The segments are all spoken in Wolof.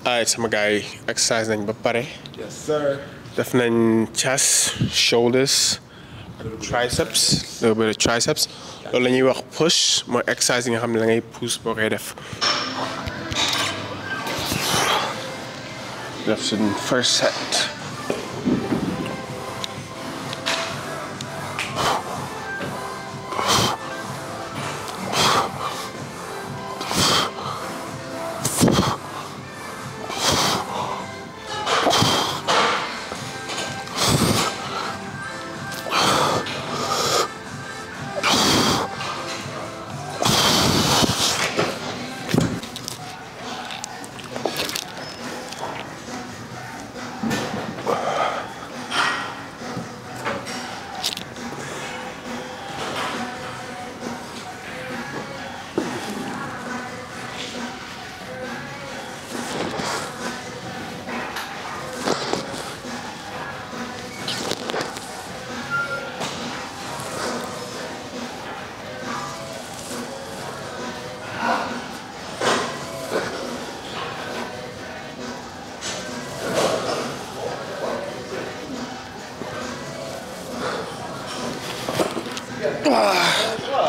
Alright, sama gars yi exercise nañ ba pare. Yes sir. Def nañ chest, shoulders, triceps, little bit of triceps. Loolu la ñuy wax push mooy exercise yi nga xam ne da ngay pousse boo koy def. Def suñ first set.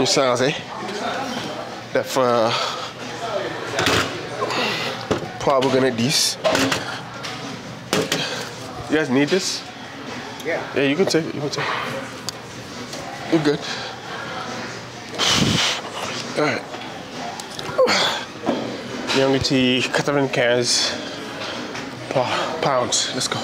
ñu changé def poids bu gën a diis. You guys need this? Yeah. Yeah, you can take it. You can take it. You're good. All right. ñoo ngi ci 95 pounds. Let's go.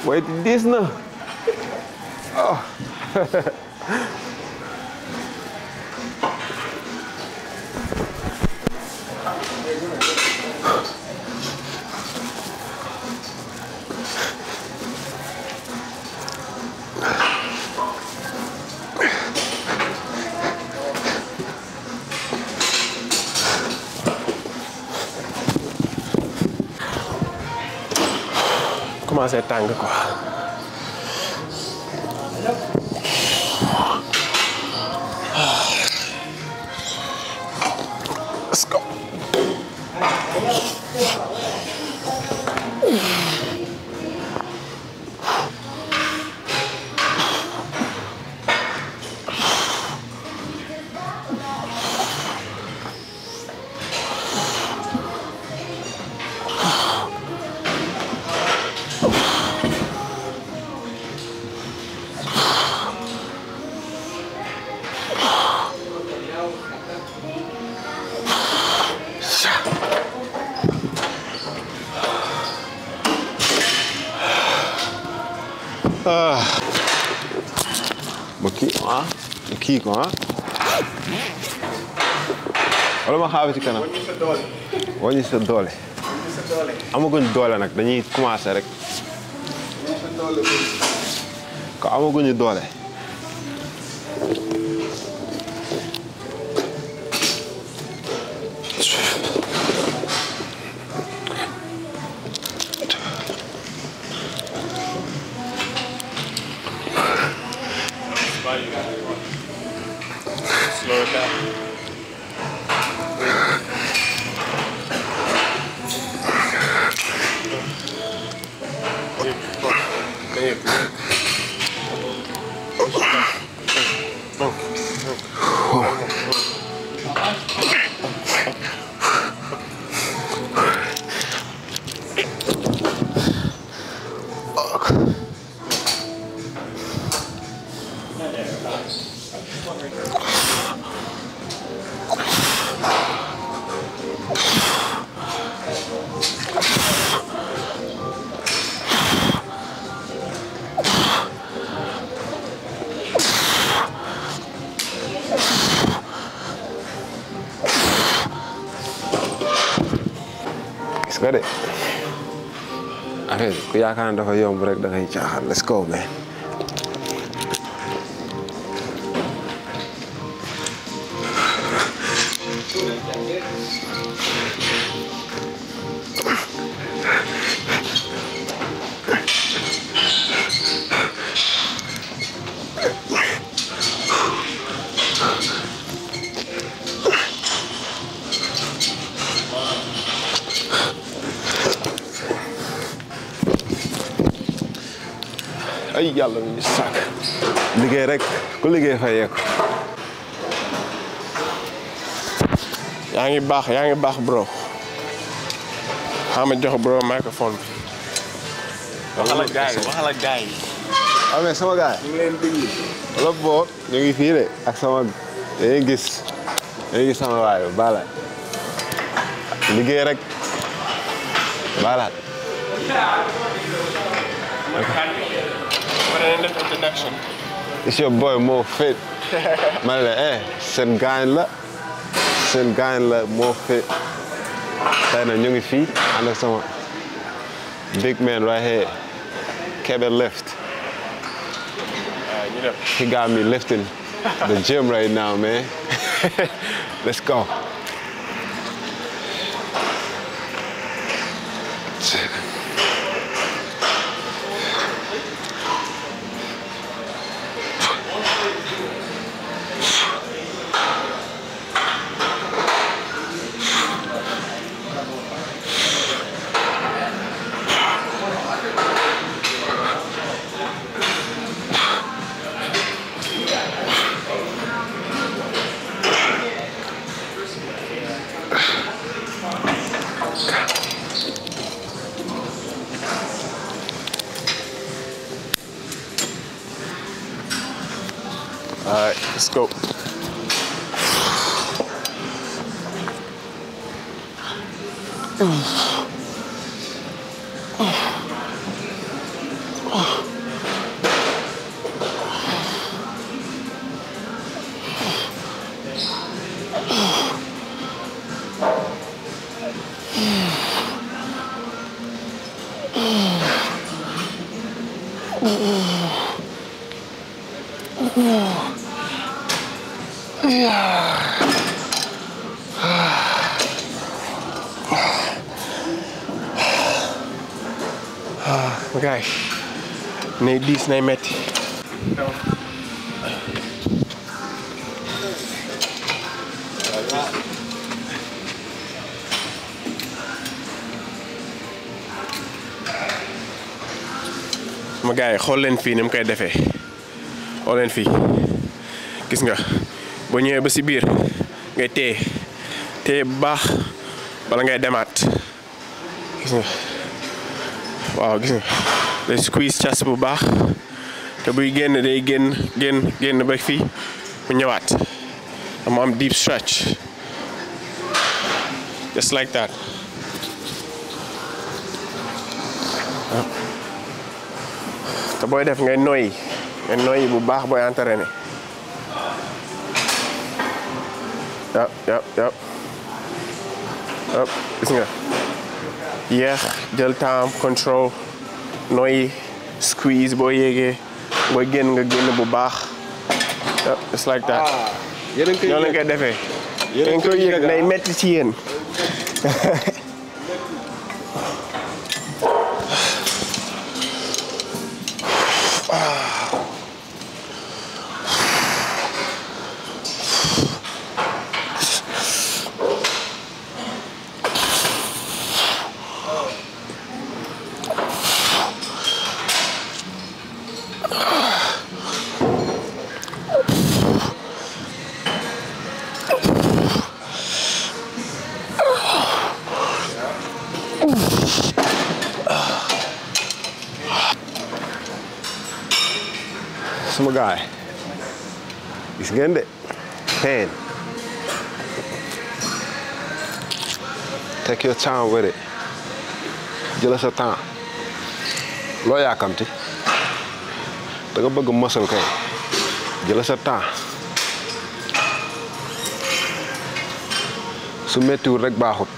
Wait, this now. Oh. Commencé tàng quoi. Let's go. Kii ko ah. wala ma xaabi ci kanam. wàññi sa doole. amaguñ doole nag dañuy commencer rek. ko amaguñu doole. Slow it down. nga de affaire ku yaakaar ne dafa yomb rek da ngay caaxaan let's go man. ay yàlla mi ñu sàkk liggéey rek ku liggéey fayeeku. yaa ngi baax bro. xama jox bro microphone bi. waxal ak gaay yi. mais sama gaay ñu ngi leen déglu. wala boo ñu ngi fii de ak sama dañuy gis sama waay bala liggéey rek bala. Introduction. It's your boy Mooe fit. ma ne la seen gaañ la Mooe fit. tey nag ñu ngi fii ànd ak sama big man right here Kebe lift. He got me lifting the gym right now man. Let's go. All right, let's go. Okay. Nay diis nay metti. sama gars yi xool leen fii ni mu koy defee xool leen fii gis nga boo ñëwee ba si biir ngay téye bu baax bala ngay demaat gis nga waaw gis nga day squeeze chest bu baax te buy génn day génn ba fii mu ñëwaat mu am deep stretch just like that. te booy def ngay noyyi bu baax booy entraîné. yap gis nga yéex jël temps control noyyi squeeze boo yéegee booy génn nga génn bu baax just like that. ñoo leen koy defee. yéen koy yëg day metti ci yéen. sama gaay gis ngeen de pain. Take your time with it. jëla sa temps loo yaakamti da nga bëgg muscle kay jëla sa temps su mettiwul rek baaxut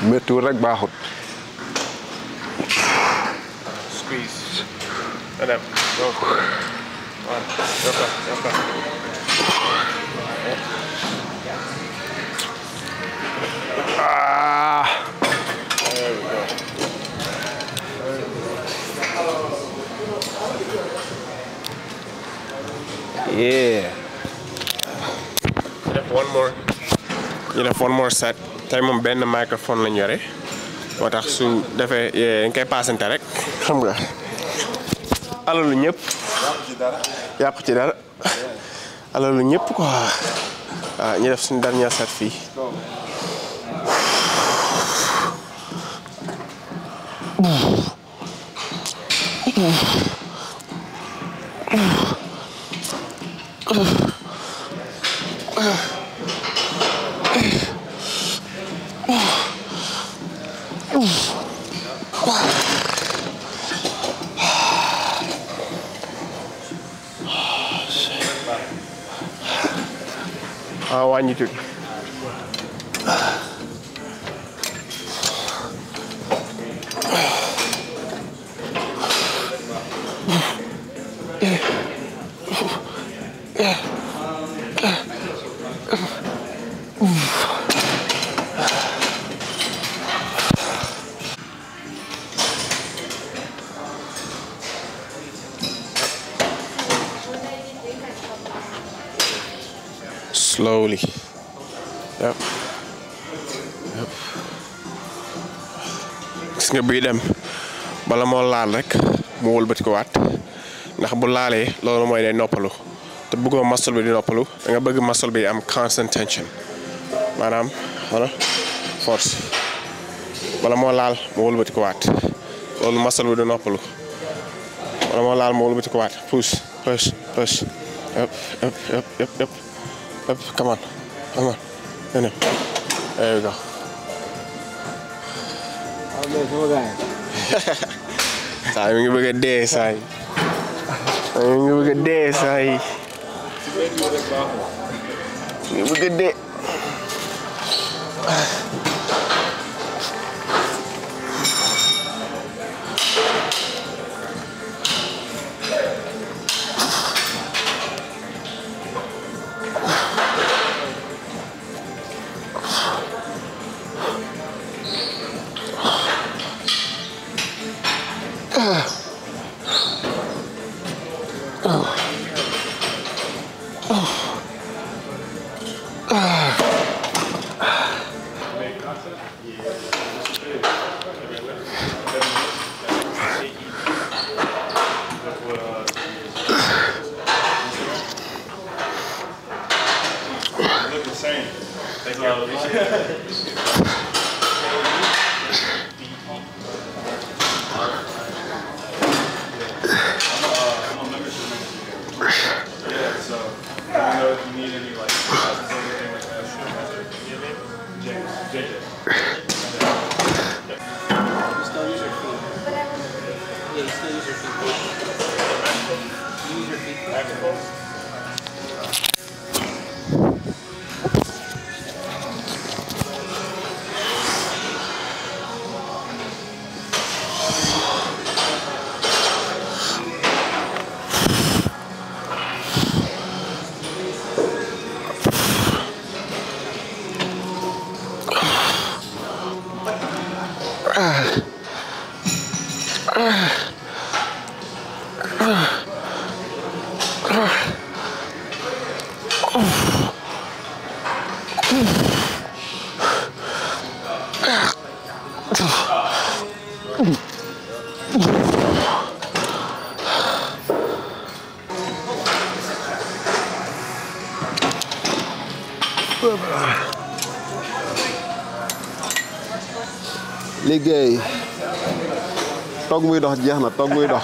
méttiwul rek baaxut. Squeeze. Madam, go. One. Yokka. There we go. Yeah. ñu def one more set. Tey moom benn microphone lañ yore. moo tax su defee dañ koy paasante rek. xam nga. alalu ñëpp. yàqu ci dara. alalu ñëpp quoi. waaw ñu def suñu dernier set fii. wàññi tuuti. Slowly. Yep. Gis nga bii dem bala moo laal rek mu wëlbati ko waat ndax bu laalee loolu mooy day noppalu te bëggoo muscle bi di noppalu da nga bëgg muscle bi am constant tension maanaam wala force bala moo laal mu wëlbati ko waat loolu muscle bi di noppalu bala moo laal mu wëlbati ko waat push. Yep. Come on. There we go. Saa mi ngi bëgg a dee saa yi. Mi ngi bëgg a dee saa yi. Mi ngi bëgg a dee. liggéey toog muy dox jeex na toog muy dox.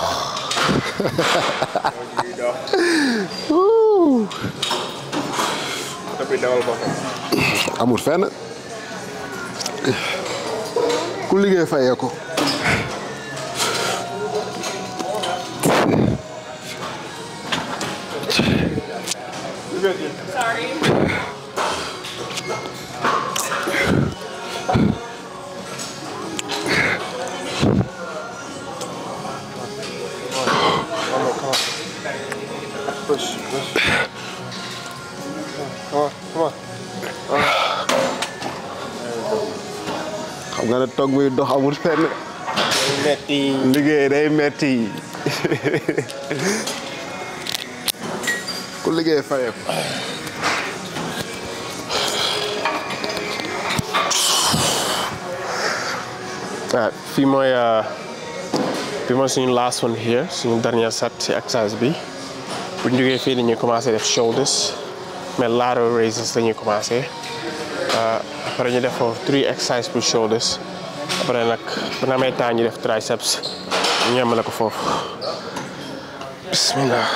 amul fenn ku liggéey fayee ko. Push. Come on. xam nga ne toog muy dox amul fenn. metti. liggéey day metti. ku liggéey fayee ko. fii mooy suñu last one here suñu dernier set ci exercice bi bu ñu jógee fii dañuy commencé def shoulders mais lateral raises dañuy commencé après ñu def foofu 3 exercices pour shoulders après nag bu na amee temps ñu def triceps ñu yemale ko foofu bismillah.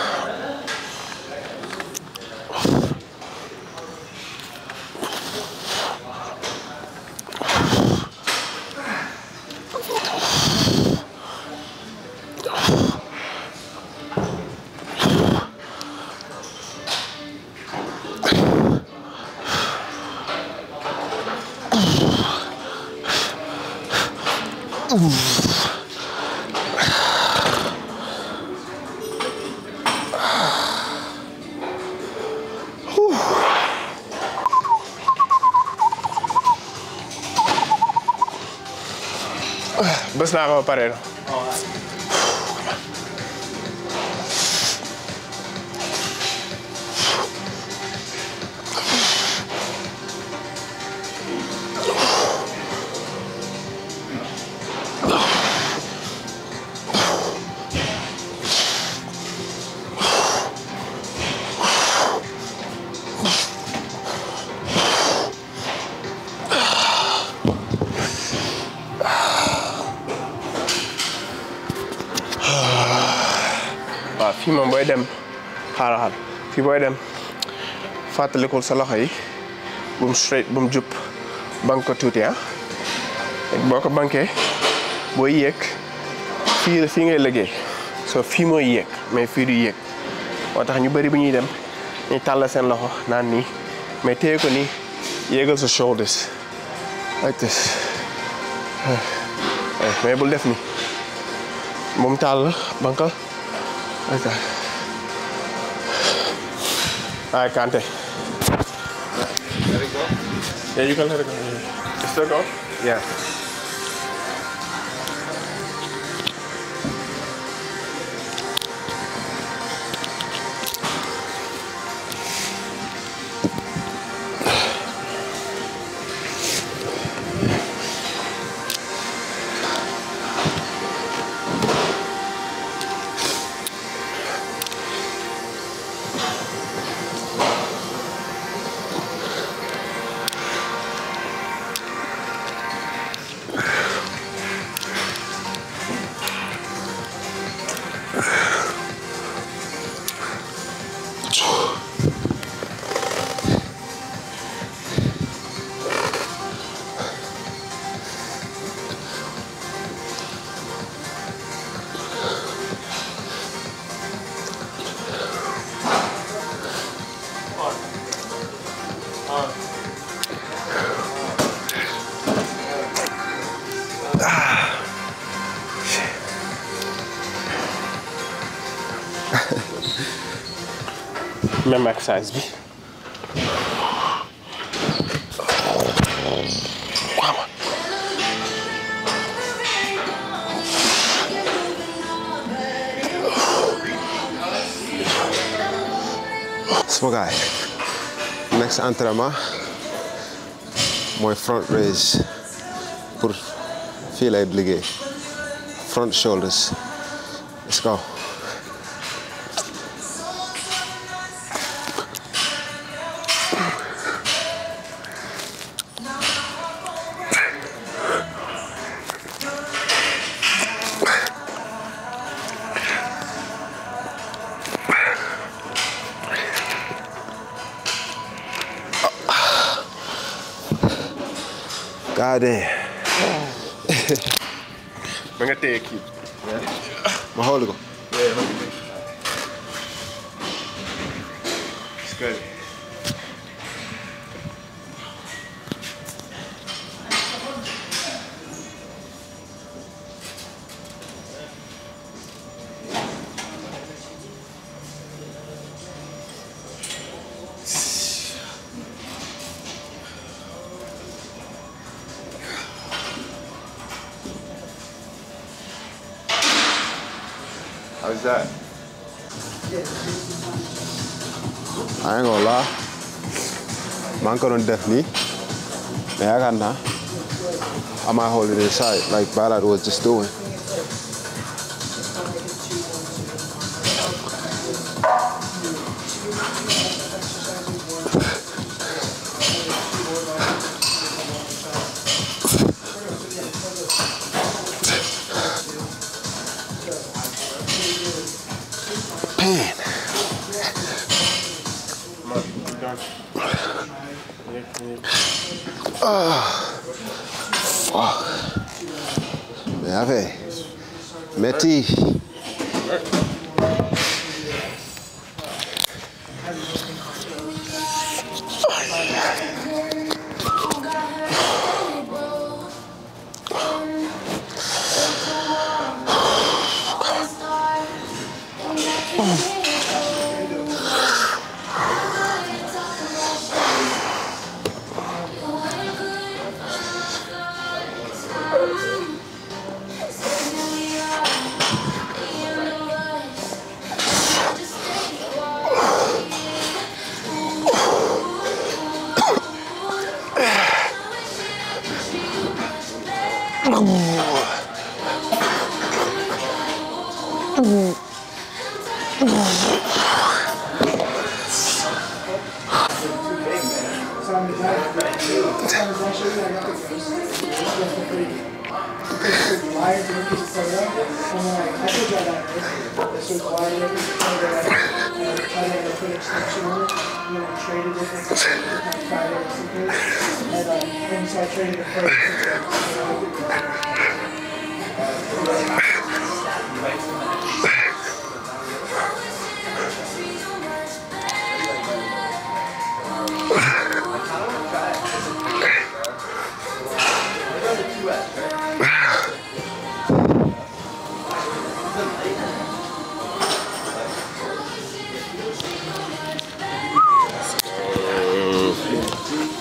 bës naa ko ba pare. fii moom booy dem xaaral fii booy dem fàttalikul sa loxo yi bu mu straight bu mu jub bank ko tuuti boo ko bankee booy yéeg fii ngay liggéey soo fii mooy yéeg mais fii du yéeg moo tax ñu bëri bu ñuy dem ñuy tàll seen loxo naan nii mais téye ko nii yéegal sa shoulders like this mais bul def ni bu mu tàll bankal. Okay. All right, Kante. Let it go? Yeah, you can let it go. It's still going? Yeah. Même exercice bi. Sama gaay next entraînement mooy front raise pour fii lay liggéey front shoulders let's go. Regardez. Ma nga téye kii. Ma xool ko. It's good. How's that? I ain't gonna lie. Man ko doon def nii mais yaakaar naa I might hold it inside like Ballard was just doing. Mais avec Merci.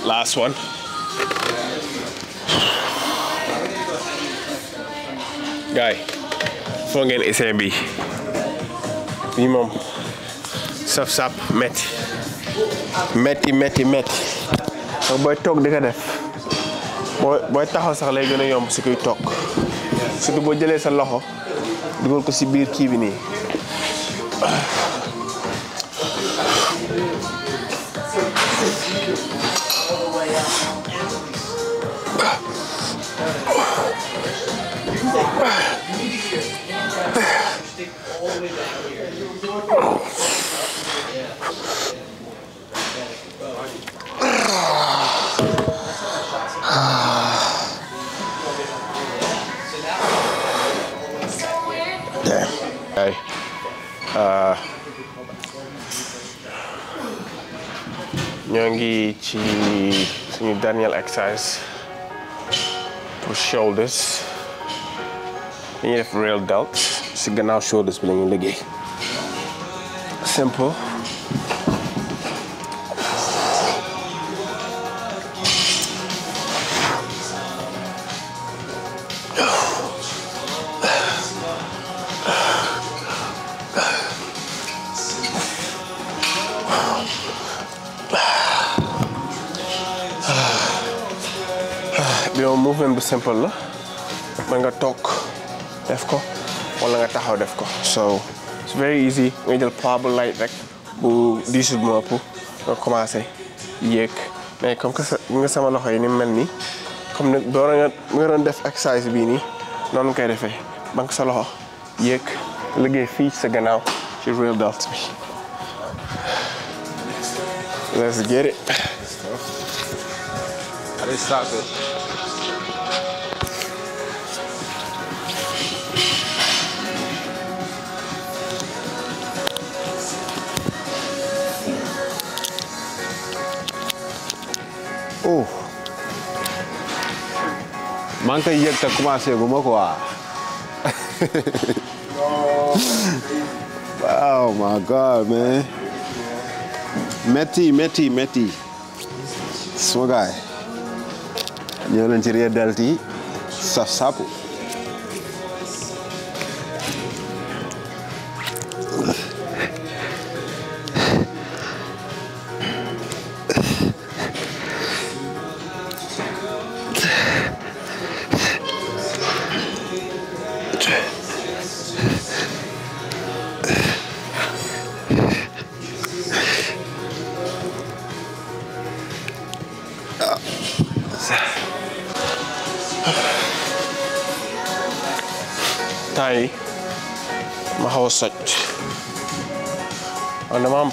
Last one. Guy, foo ngeen essayé bi moom saf sap metti donc booy toog di ko def booy taxaw sax lay gën a yomb si kuy toog surtout boo jëlee sa loxo dugal ko si biir kii bi nii. ñoo ngi ci suñu dernier exercise pour shoulders dañuy def real delts si gannaaw shoulders bi la ñuy liggéey simple. bi moom movement bu simple la mën nga toog def ko wala nga taxaw def ko so it's very easy nga jël poids bu light rek bu diisul bu ëpp nga commencé yéeg mais comme que nga sama loxo yi ni mel nii comme ne door nga doon def exercice bii nii noonu koy defee banque sa loxo yéeg liggéey fii sa gannaaw ci real delts bi. Let's get it. Allez, stop it. Oh. Man kay yëg te commencé gu ma quoi. Oh my God, man. Merci. Suma gaay. Ñëw nañ ci Regardez yi saf sapu. temps yi ma xaw a socc man dama am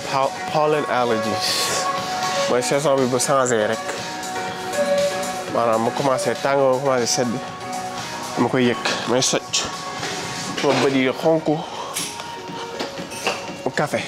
pollen allergies mooy saison bi bu changé rek maanaam mu commencé tàng ma commencé sedd dama koy yëg may socc sama bët yi xonk mu café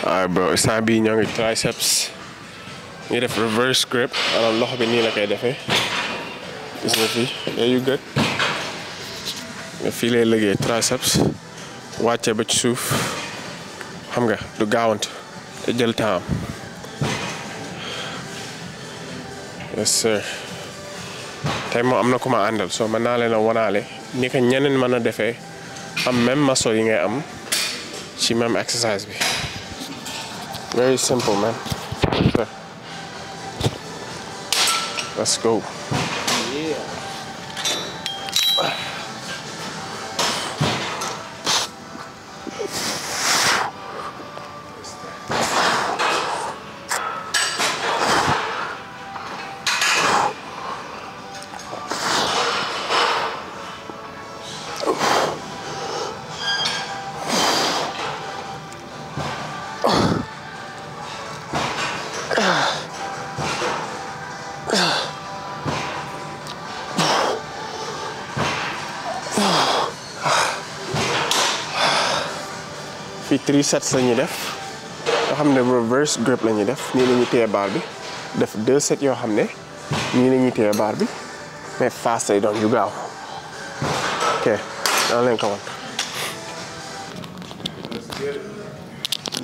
alright bro instant bii ñoo ngi triceps ñu def reverse grip maanaam loxo bi nii la koy defee gis nga fii yeah you good nga fii lay liggéey triceps wàcce ba ci suuf xam nga du gaawant te jël temps yes sir tey moom am na ku ma àndal soo mën naa leen a wanaale ni ko ñeneen mën a defee am même muscle yi ngay am ci même exercice bi very simple man okay. Let's go. Yeah. fii 3 sets la ñuy def yoo xam ne reverse grip la ñuy def nii la ñuy téye baar bi def 2 sets yoo xam ne nii la ñuy téye baar bi mais fast lay doon yu gaaw ok dana leen ko wan.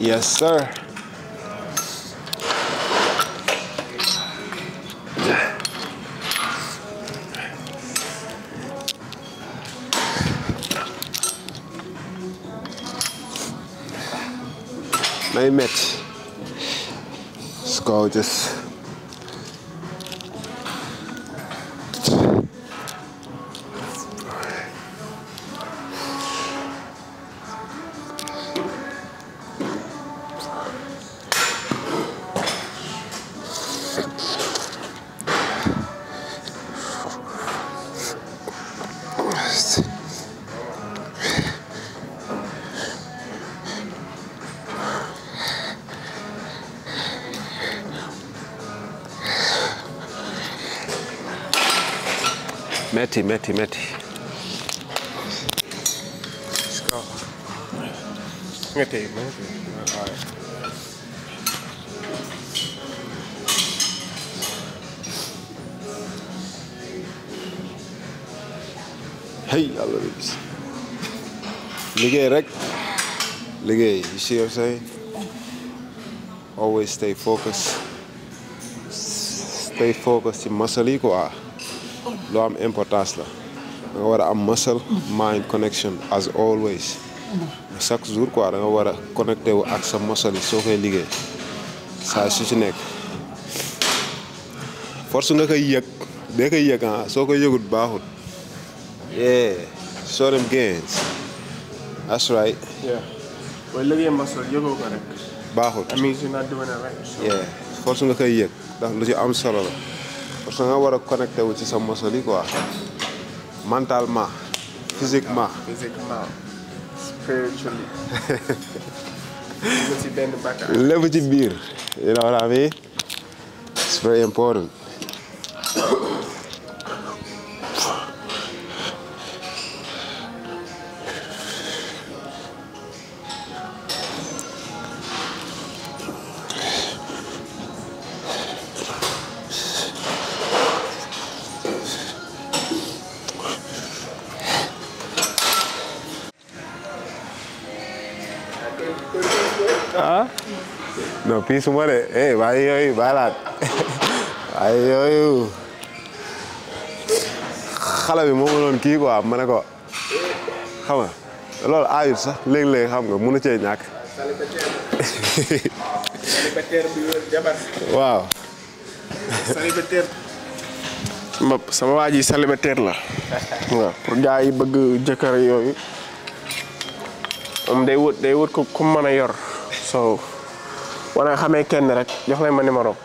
Yes sir. Nay metti. Let's go just metti. Let's go. Nga téye ma nga téye. hey yàlla bis liggéey rek liggéey. You see what I'm saying? Always stay focused ci muscle yi quoi. loo am importance la da nga war a am muscle mind connection as always chaque jour quoi da nga war a connecté wu ak sa muscle yi soo koy liggéey saa su ci nekk force nga koy yëg dee koy yëg soo koy yëgut baaxut. yeah show them gains that's right. yeah booy liggéey muscle yëgoo ko rek. baaxut. that means you're not doing it right. yeah force nga koy yëg ndax lu ci am solo la. parce que nga war a connecté wu ci sa muscle yi quoi mentalement physiquement spiritually. lépp ci biir. you know what I mean? It's very important. ah non piisu ma de waaye yooyu baalaat waaye yooyu xale bi moo mënoon kii quoi ma ne ko xam nga loolu aayut sax léeg-léeg xam nga mënu cee ñàkk. célibataire bi jabar. waaw. célibataire. sama waa ji célibataire la. waaw pour gars yi bëgg jëkkër yooyu moom day wut ko ku mën a yor so wala xamee kenn rek jox leen ma numéro.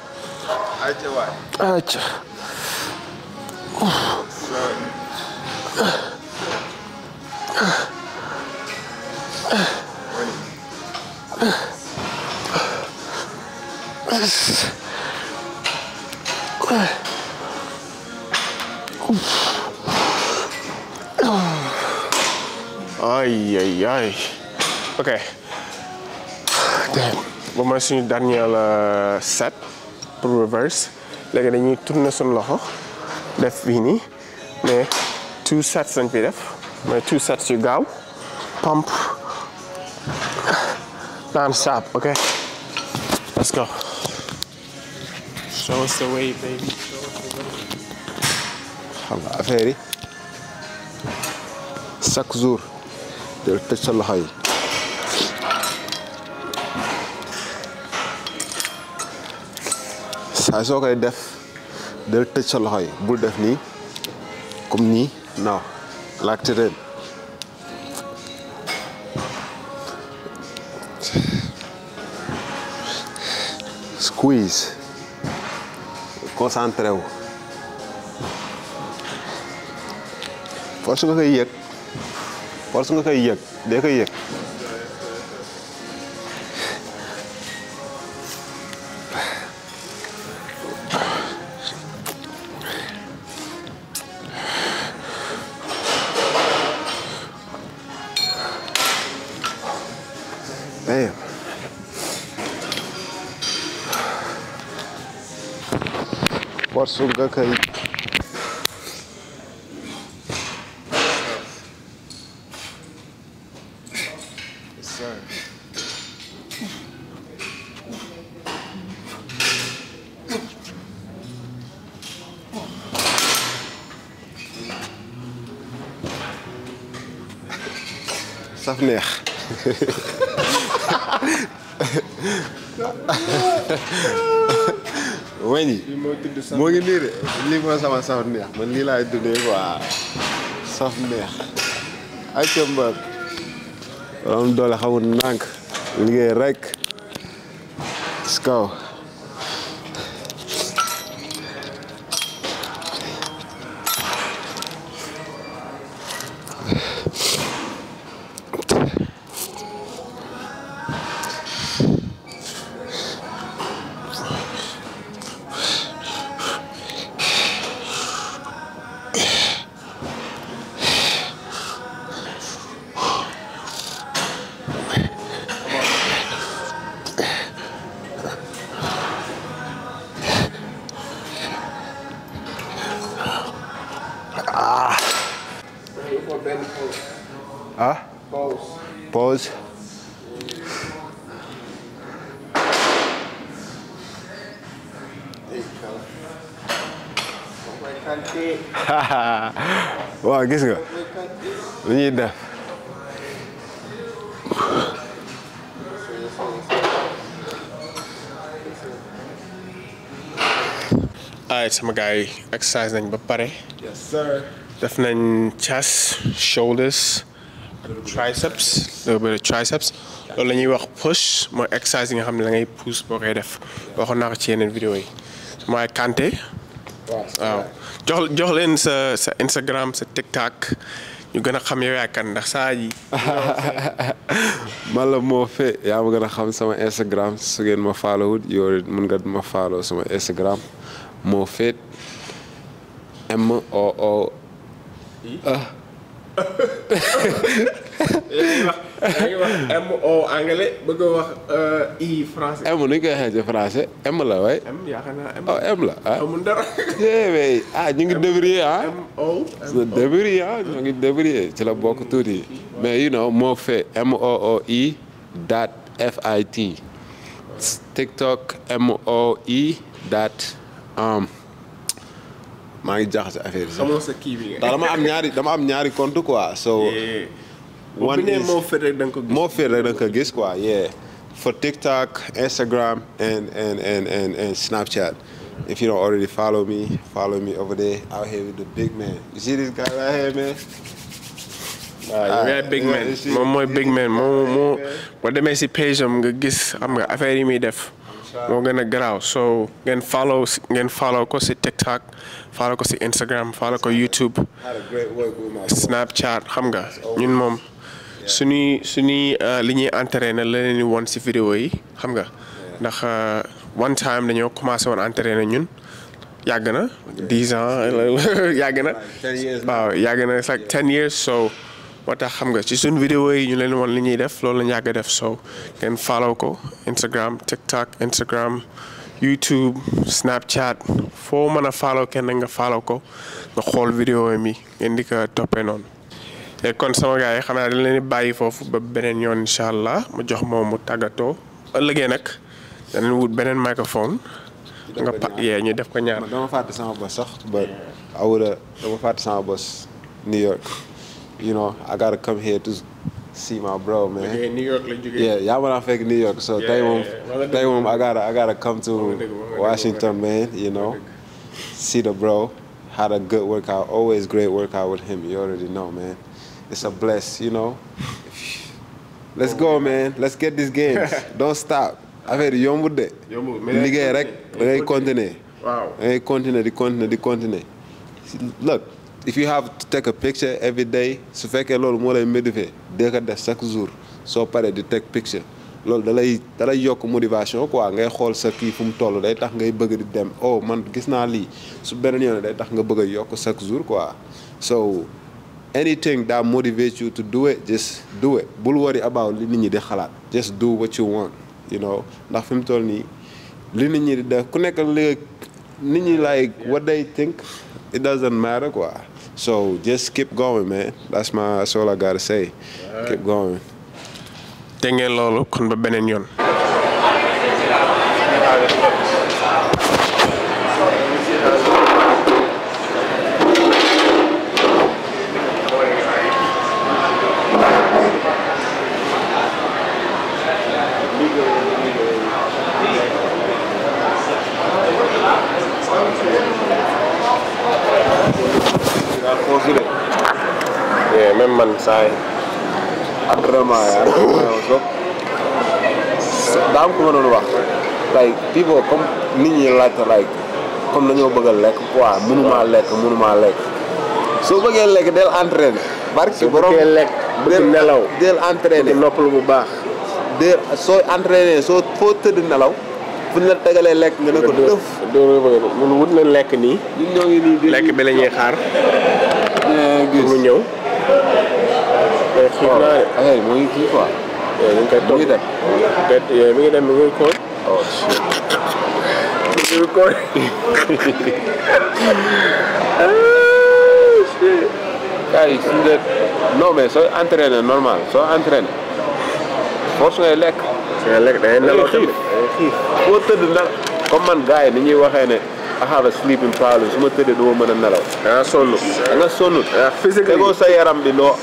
ayca waay. ayca. Ay. Ok. Ba mooy suñu dernier set pour reverse. Léegi dañuy tourner suñu loxo def fii nii mais 2 sets lañ fi def mais 2 sets yu gaaw pump non-stop. Ok. Let's go. Show us the way, baby. xam nga affaire yi chaque jour del tëj sa loxo yi saa soo koy def del tëj sa loxo yi bul def nii comme nii non laajte ren squeeze concentré wu force nga koy yëg dee koy yëg force nga koy saf neex weñ yi moo ngi nii de lii mooy sama saf neex man lii laay dundee quoi saf neex ay cëmbar am doole xamul nànk liggéey rek skaw ah pause waaw gis nga lu ñuy def ay sama gars yi exercise nañ ba pare. yes sir. def nañ chest shoulders triceps loolu la ñuy wax push mooy exercise yi nga xam ne da ngay pousse boo koy def waxoon naa ko ci yeneen vidéo yi mooy kanté waaw jox leen sa Instagram sa TikTok ñu gën a xam yow yaa kan ndax saa yi man la Mooe yaa ma gën a xam sama Instagram su ngeen ma follow yow mën nga ma follow sama Instagram Mooe MOO yaa ngi wax MO anglais bëgg a wax I français. M nu ñu koy waxee ci français M la waay. M yaakaar naa M. oh M la ah. amul dara. ñu ngi débrouiller ah. MO. débrouiller ah ñu ngi débrouiller ci la bokk tuuti mais you know Mooe MOOE FIT. TikTok MOE dot maa ngi jaxase affaire yi. xamoo sa kii bi dama am ñaari compte quoi so. one is moo fit rek da nga ko gis. moo fit rek da nga ko gis quoi yeah. For TikTok, Instagram, and Snapchat. If you don't already follow me over there out here with the big man. You see this guy right here, man? waaw big man moom mooy big man moo boo demee si page am nga gis xam nga affaire yi muy def moo gën a garaaw so ngeen follow ko si TikTok follow ko si Instagram follow ko YouTube Snapchat xam nga ñun moom suñuy li ñuy entraîné la leen di won si vidéo yi xam nga ndax one time dañoo commencé woon entraîné ñun yàgg na 10 ans yàgg na waaw yàgg na it's like 10 years so moo tax xam nga ci suñ vidéo yi ñu leen won li ñuy def loolu lañu yàgg def so ngeen follow ko Instagram TikTok Instagram YouTube Snapchat foo mën a follow kenn nga follow ko nga xool vidéo mi ngeen di ko toppee noonu te kon sama gars yi xanaa dañ leen di bàyyi foofu ba beneen yoon incha allah mu jox moom mu tàggatoo ëllëgee nag danañ wut beneen microphone nga ñu def ko ñaar. dama fàtte sama bos sax ba dama fàtte sama bos New York. You know, I gotta come here to see my bro, man. Okay, New York, y'all wanna fake New York, so I gotta come to Washington, man. You know, see the bro. Had a good workout, always great workout with him. You already know, man. It's a bless, you know. Let's go, man. Let's get this game. Don't stop. Affaire yombul de. Liggéey rek da ngay continuer. Waaw. Da ngay continuer di continuer. Look. If you have to take a picture every day su fekkee loolu moo lay motiver dee ko def chaque jour soo paree di take picture loolu da lay yokk motivation quoi ngay xool sa kii fu mu toll day tax ngay bëgg di dem oh man gis naa lii su beneen yoon day tax nga bëgg a yokk chaque jour quoi so anything that motivates you to do it just do it bul worry about li nit ñi di xalaat just do what you want you know ndax fi mu toll nii li nit ñi di def ku nekk li nit ñi like what they think it doesn't matter quoi. So just keep going, man. That's all I gotta say. Keep going. te ngeen loolu kon ba beneen yoon. Yeah, même man saay entraînement so daa am ko ma doon wax like people comme nit ñi laajte like comme dañoo bëgg a lekk quoi mënumaa lekk soo bëggee lekk del entraîner barki borom bëggee lekk bëgg nelaw del entraîner noppalu bu baax del soo entraîner soo foo tëdd nelaw fu ñu la tegalee lekk nga ne ko dëf mun wut na lekk nii ñun ñoo ngi nii lekk bi la ñuy xaar pour mu ñëw xiif naa de moo ngi kii quoi ñu ngi koy toog mi ngi dem mi ngi koy oh shit mi ngi koy kay suñu de non mais sooy entraîner normal soo entraîner force ngay lekk da ngay nelaw tamit xiif boo tëdd nag comme man gars yi ni ñuy waxee ne I have a sleeping problem su ma tëddee du ma mën a nelaw. da nga sonn. physique tegoo sa yaram bi doo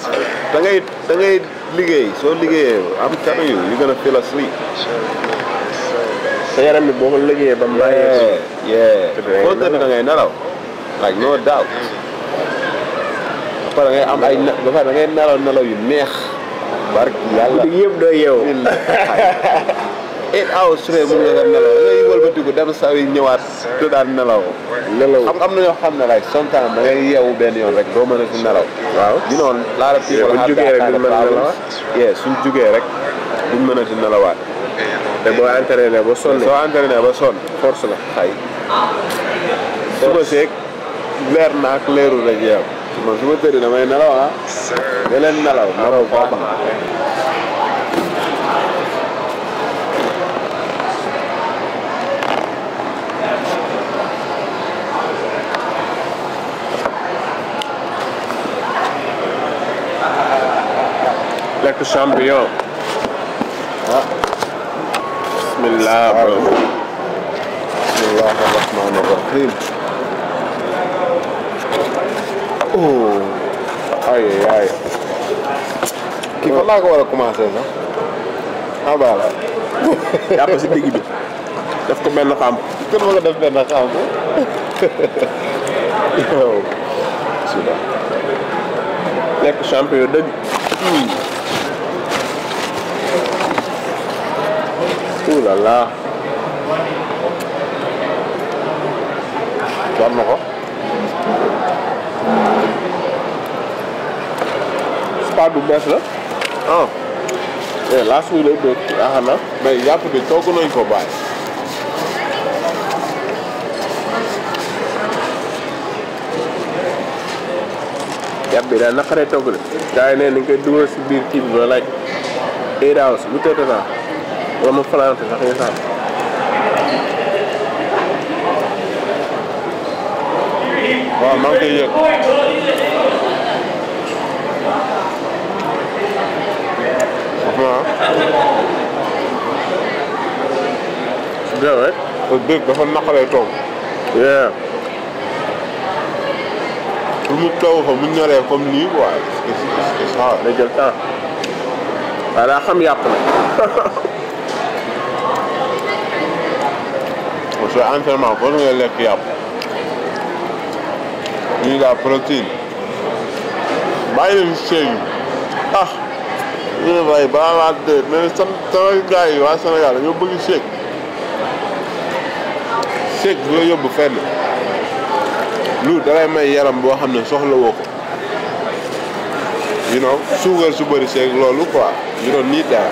da ngay liggéey soo liggéeyee am telling you you're gonna feel asleep. sa yaram bi boo ko liggéeyee ba mu bàyyee. foo tëdd da ngay nelaw like no doubt. ba pare da ngay am ay ba pare da ngay nelaw yu neex. barke yàlla yëpp doo yeewu. 8 hours straight mun nga ko nelaw da ngay wëlbatiku dem saa yi ñëwaat tëddaat nelaw. xam am na ñoo xam ne like sometimes da ngay yeewu benn yoon rek doo mën a si nelaw. waaw you know lot of people have that kind of problems. suñ jugee rek duñ mën a si nelawaat. te boo entraîné ba sonn. soo entraîné ba sonn force la xay. suba seeg leer na ak leerul rek yow. man su ma tëddee damay nelaw da leen nelaw baax lekk champion. bismillah bro. Bismillahir rahmanir rahim. Oh. Ay. Kii fan laa ko war a commencé sax. Ah voilà. Jàpp si digg bi. Def ko benn xam. Kër ma ko def benn xam. Yow. Suda. Nekk champion dëgg. Ouh là là. War na ko. Spa bu bees la. Ah. Last week lay doog. Yaakaar naa. Mais yàpp bi togg nañ ko bàyyi. Yàpp bi daal naqaree togg de. Gars yi ne ni nga koy dugal si biir kii bi ba like 8 hours lu tëdd naa. Wala ma falante sax ñu sax. Waaw maa ngi koy yëg. Good, right? Dëgg dafa naqaree togg. Yeah. Pour mu togg ko mu ñoree comme nii quoi. C'est hard. Day jël temps. waaye daa xam yàpp na. Parce que entraînement boo nga lekk yàpp. Lii la protéine. Bàyyi leen séy yi. Ah. ñu ne waaye balaa laa dee mais sama gars yi waa Sénégal dañoo bëgg séy. Séy du la yóbbu fenn. Lu dalay may yaram boo xam ne soxla woo ko. You know, suukar su bëri séy loolu quoi. You don't need that.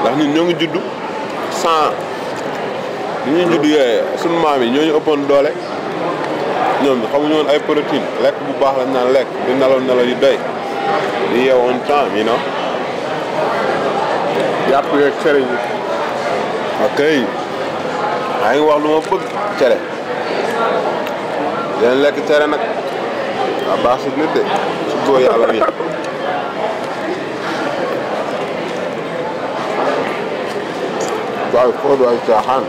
Ndax nit ñoo ngi juddu sans ñi ñuy juddu yooyu sunu maam yi ñoo ñu ëppoon doole. Ñoom xamuñu woon ay protéine lekk bu baax lañ naan lekk di nelaw yu doy di yeew on temps you know. yàpp yeeg cere yi. Ok maa ngi wax lu ma bëgg cere. Leen lekk cere nag waa baax si nit de su góor yàlla yi. waaye foo du ay caaxaan.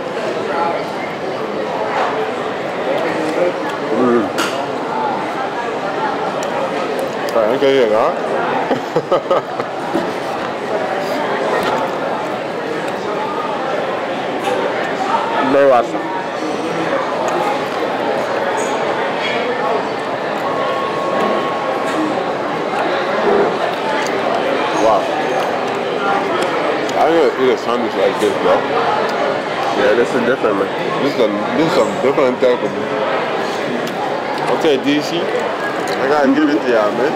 waaw dañ koy yëg ah. doy waar sax. Wow. I'm gonna eat a sandwich like this, bro. Yeah, this is different, man. This is some different type of. Okay, DC, I gotta give it to y'all, man.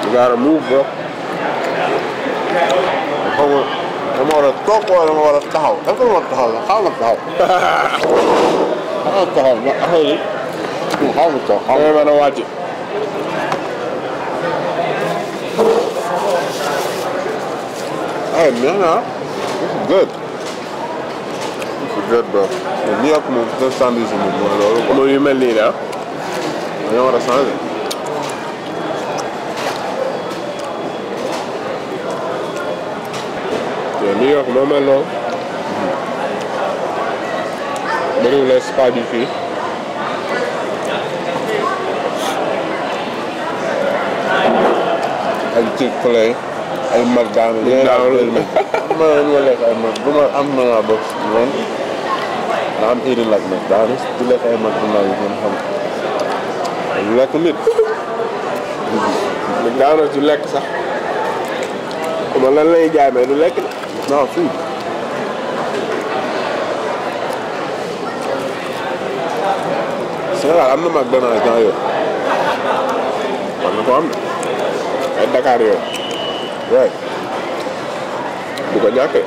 You gotta move, bro. I'm gonna talk or I'm gonna tahu. I'm gonna tahu. How am I tahu? How am I tahu? How am I tahu? I'm gonna watch it. Hey, man, this is good. This is good, bro. Ni aku mau kita sandwich ini mau lalu. Mau you mel nii daal. Yang orang sandwich. New York moo mel noonu. bëriwul ay spa bi fii. Ay Chick-fil-A ay McDonald's. ma lekk ay mag bu ma am na box man I'm eating like McDonald's di lekk ay McDonald's man xam lekk nit. McDonald's du lekk sax. comme lan lay jaay mais du lekk. non fii. Sénégal am na McDonald's dans yooyu. war na ko am ay Dakar yooyu. right. du ko ñàkkee.